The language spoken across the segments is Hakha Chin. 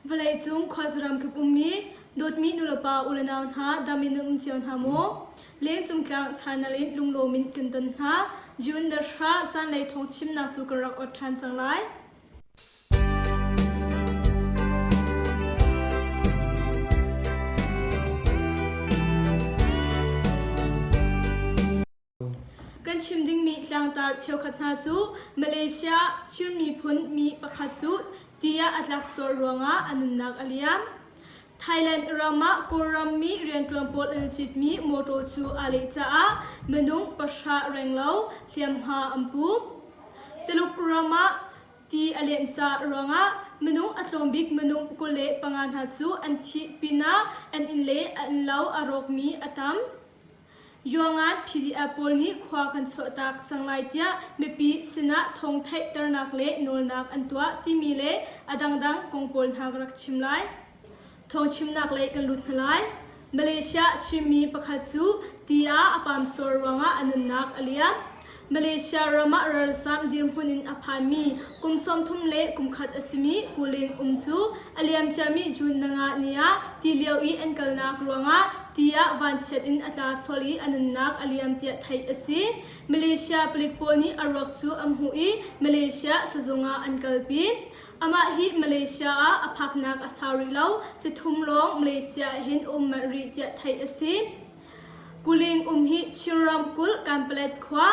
Vawleicung khuazaram kip ummi dawtmi nulepa ulenau hna dam in nan um cio hna maw? Lengcung tlang channel in lunglawm in kan don hna. June dahra zanlei thawng chimnak cu kan rak ot ṭhan cang lai. Kan chim dingmi tlangtar cheukhat hna cu Malaysia Chin miphun mi pakhat cu ti ah a tlak sual ruangah a nunnak a liam. Thailand ram ah Kawlram mi rianṭuan pawl an i citmi mawṭaw cu aa leh caah minung pahra renglo hliamhma an pu. Tuluk ram ah ti a lianh caah ruangah minung a tlawm bik minung 25 hna cu an thih pinah an inn le an lo a rawkmi a tam. Yuangan PDF pawl nih khua kan chuahtak cang lai tiah mipi sinah thawng theihternak le nawlnak an tuah timi le a dangdang kong pawl hna ka rak chim lai. Thawngchimnak lei kan lut hna lai. Malaysia Chinmi pakhat cu ti ah a pam sual ruangah a nunnak a liam. Malaysia ram ah ralzam dirhmun in a phanmi kum 30 le kum khat a simi Kuling um cu a liamciami June nanga ni ah ti lio i an kalnak ruangah ti ah vanchiat in a tla sual i a nunnak a liam tiah theih a si. Malaysia palik pawl nih a ruak cu an hmuh i Malaysia sazung ah an kalpi. Amah hi Malaysia ah a phaknak a sau rih lo, thithum lawng Malaysia ah hin um manh rih tiah theih a si. Kuling um hi Chin ramkulh Kanpalet khua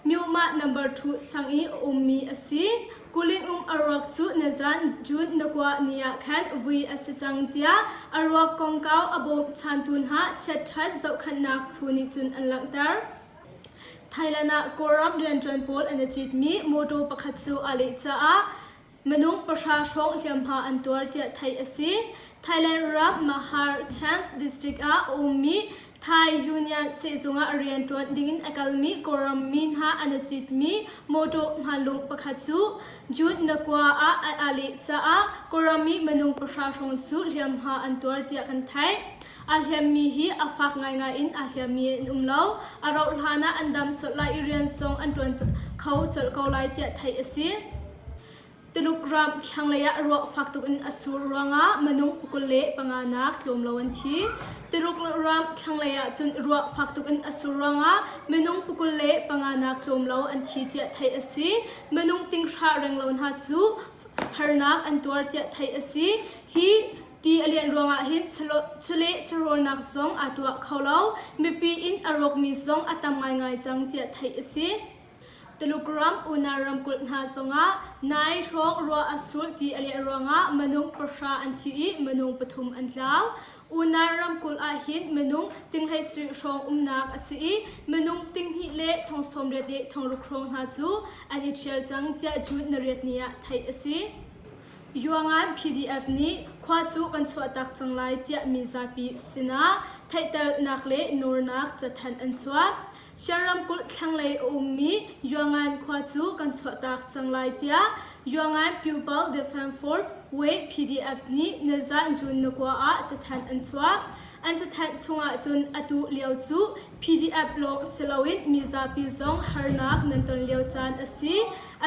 Myuhmah number 2 sang i a ummi a si. Kuling um a ruak cu nizan June nakua ni ah khan vui a si cang tiah a ruak kongkau a bawmchantu hna chiatṭhat zohkhenhnak phu nih cun an langhter. Thailand ah Kawlram rianṭuan pawl an i citmi mawṭaw pakhat cu aa leh caah Minung pahra hrawng hliamhma an tuar tiah theih a si. Thailand ram Mahar Chance district ah a ummi Thai Union sehzung ah rianṭuan dingin a kalmi Kawlram mi hna an i citmi mawṭaw hmanlung pakhat cu June nakua ah a leh caah Kawlram mi minung pahra hrawng cu hliamhma an tuar tiah kan theih. Aa hliammi hi a fak ngaingai in aa hliammi an um lo. A rauh hlan ah an dam colh lai i rian zong an ṭuan kho colh ko lai tiah theih a si. Tuluk ram thlanglei ah ruah fak tuk in a sur ruangah minung 25 nak tlawm lo an thi. Tuluk ram thlanglei ah cun ruah fak tuk in a sur ruangah minung 25 nak tlawm lo an thi tiah theih a si. Minung tinghra renglo hna cu harnak an tuar tiah theih a si. Hi ti a lianh ruangah hin chawleh chawhrawlnak zong aa tuah kho lo. Mipi inn a rawkmi zong a tam ngaingai cang tiah theih a si. Tuluk ram unau ramkulh hna zongah nai hrawng ruah a sulh ti a leh ruangah minung pahra an thi i minung pathum an tlau. Unau ramkulh ahhin minung tinghlei sarih hrawng umnak a si i minung tinghnih le thong sawmriat le thongruk hrawng hna cu an i ṭhial cang tiah June nariat ni ah theih a si. Yuangan PDF nih khua cu kan chuahtak cang lai tiah mizapi sinah theihternak le nawlnak cathanh an chuah. Shan ramkulh thlanglei a ummi Yuangan khua cu kan chuahtak cang lai tiah Yuangan People Defense Force Way PDF nih nizan June nakua ah cathanh an chuah. An cathanh chungah cun atu lio cu PDF lawng si loin mizapi zong harnak nan ton lio caan a si.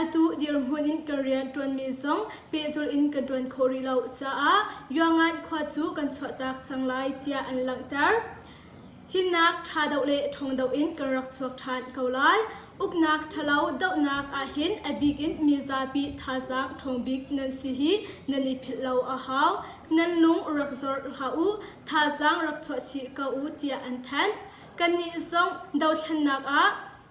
Atu dirhmun in kan rian ṭuanmi zong pehzulh in kan ṭuan khawh rih lo caah Yuangan khua cu kan chuahtak cang lai tiah an langhter. Hinnak ṭha doh le ṭhawng doh in kan rak chuak ṭhan ko lai. Uknak ṭhalo dohnak ahhin a bik in mizapi thazaang ṭhawng bik nan si hi nan i philh lo a hau. Nan lung rak zor hlah u, thazaang rak chuah chih ko u tiah an thanh. Kannih zong dothlennak ah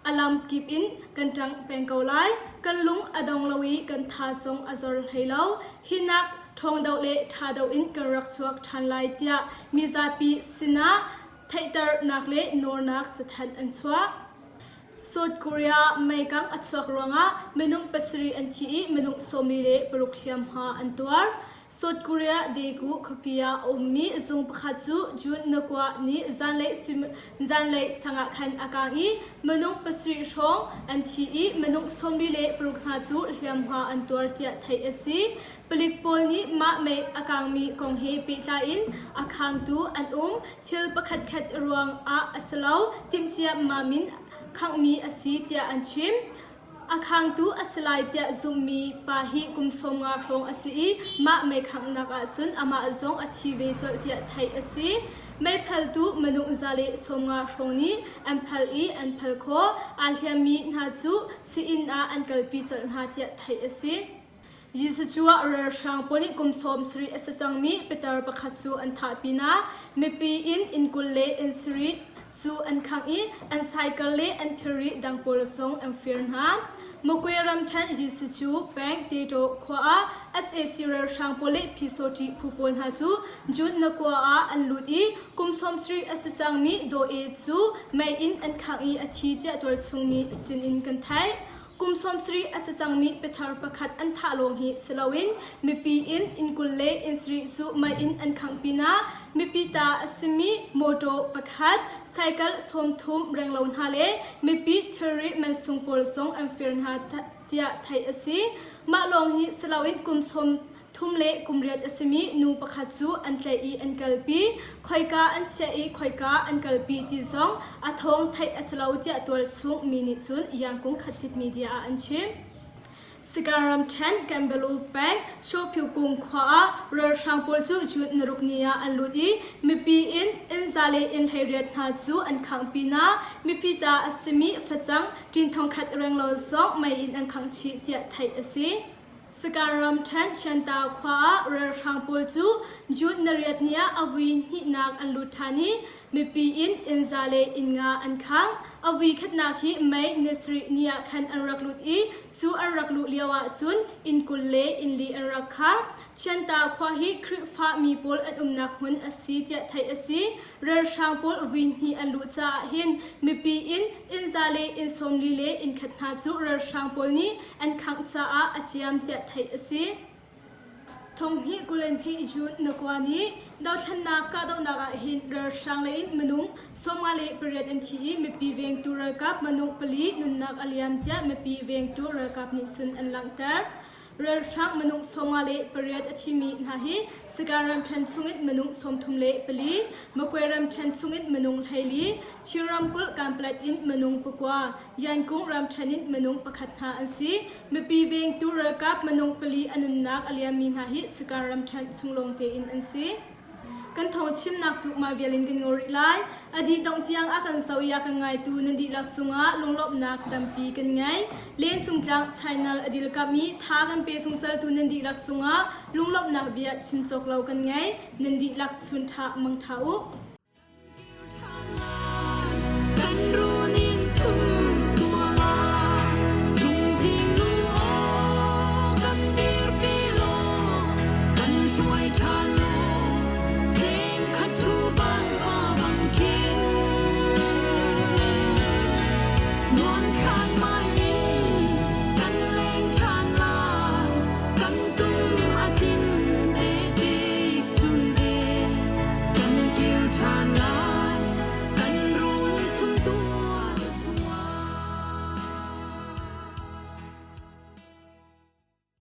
a lam kip in kan ṭang peng ko lai. Kan lung a dong lo i kan tha zong a zor hlei lo. Hinak ṭhawng doh le ṭha doh in kan rak chuak ṭhan lai tiah mizapi sinah theihternak le nawlnak cathanh an chuah. South Korea meikang a chuak ruangah minung pasarih an thi i minung 46 hliamhma an tuar. South Korea Daegu khuapi ah a ummi zung pakhat cu June nakua ni zanlei zanlei sang ah khan a kang i minung pasarih hrawng an thi i minung 46 hna cu hliamhma an tuar tiah theih a si. Palik pawl nih mah mei a kangmi kong he pehtlai in a khangtu an um. Thil pakhatkhat ruang ah a si lo, timhcia mam in khanghmi a si tiah an chim. A khangtu a si lai tiah zumhmi pa hi kum 50 hrawng a si i mah meikhanghnak ahcun amah zong a thi ve colh tiah theih a si. Meiphaltu minung 150 hrawng nih an phal i an phal khawh. Aa hliammi hna cu sii-inn ah an kalpi colh hna tiah theih a si. Jesuh cu ralhrang pawl nih kum 70 a si cangmi pitar pakhat cu an thah pinah mipi inn inn 20 le inn sarih cu an khangh i an cycle le an thilri dang pawl zong an fir hna. Magwe ramṭhen Jesuh cu peng Tetaw khua ah sac ralhrang pawl le Phi-Saw-ṭi phu pawl hna cu June na khua ah an lut i kum 70 a si cangmi Daw E cu mei in an khangh i a thi tiah tualchungmi sinin kan theih. Kum 70 a si cangmi pitar pakhat an thah lawng hi si loin mipi inn inn 20 le inn sarih cu mei in an khangh pinah mipi ta a simi mawṭaw pakhat, cycle 30 renglo hna le mipi thilri mansung pawl zong an fir hna tiah theih a si. Mah lawng hi si loin kum 30 le kum riat a simi nu pakhat cu an tlaih i an kalpi. Khoika an chiah i khoika an kalpi ti zong a thawng theih a si lo tiah tualchung mi nih cun Yangkung Khathit Media ah an chim. Sagaing ramṭhen Kanbalu peng Shawphyukung khua ah ralhrang pawl cu June naruk ni ah an lut i mipi inn inn za le inn 18 hna cu an khangh pinah mipi ta a simi facang ṭin thongkhat renglo zong mei in an khangh chih tiah theih a si. Sagaing ramṭhen Chianta khua ah ralhrang pawl cu June nariat ni ah a vui hnihnak an lut ṭhan i mipi inn inn za le inn nga an khang. A vui khatnak hi May ni sarih ni ah khan an rak lut i cu an rak luh lio ah cun inn 20 le inn li an rak khang. Chianta khua hi Khrihfa mi pawl an umnak hmun a si tiah theih a si. Ralhrang pawl vui hnih an luh caah hin mipi inn inn za le inn 40 le inn khat hna cu ralhrang pawl nih an khangh caah a ciam tiah theih a si. Thonghnih 22 June na kua nih dothlennak kahdohnak ah hin ralhrang lei in minung 58 an thi i mipi vengtu ralkap minung pali nunnak a liam tiah mipi vengtu ralkap nih cun an langhter. Ralhrang minung 58 a thimi hna hi Sagaing ramṭhen chungin minung 34, Magwe ramṭhen chungin minung 14, Chin ramkulh Kanpalet in minung pakua, Yankung ramṭhen in minung pakhat hna an si. Mipi vengtu ralkap minung pali a nunnak a liammi hna hi Sagaing ramṭhen chung lawng tein an si. Kan thawng chimnak cu mah vial in kan ngol rih lai. A dih dongh tiang a kan zoh i a kan ngaitu nan dihlak cungah lunglawmhnak tampi kan ngei. Lencung tlang channel a dilkamh i tha kan pe zungzaltu nan dihlak cungah lunglawmhnak bia chim cawk lo kan ngei. Nan dihlak chun ṭha mang ṭha u.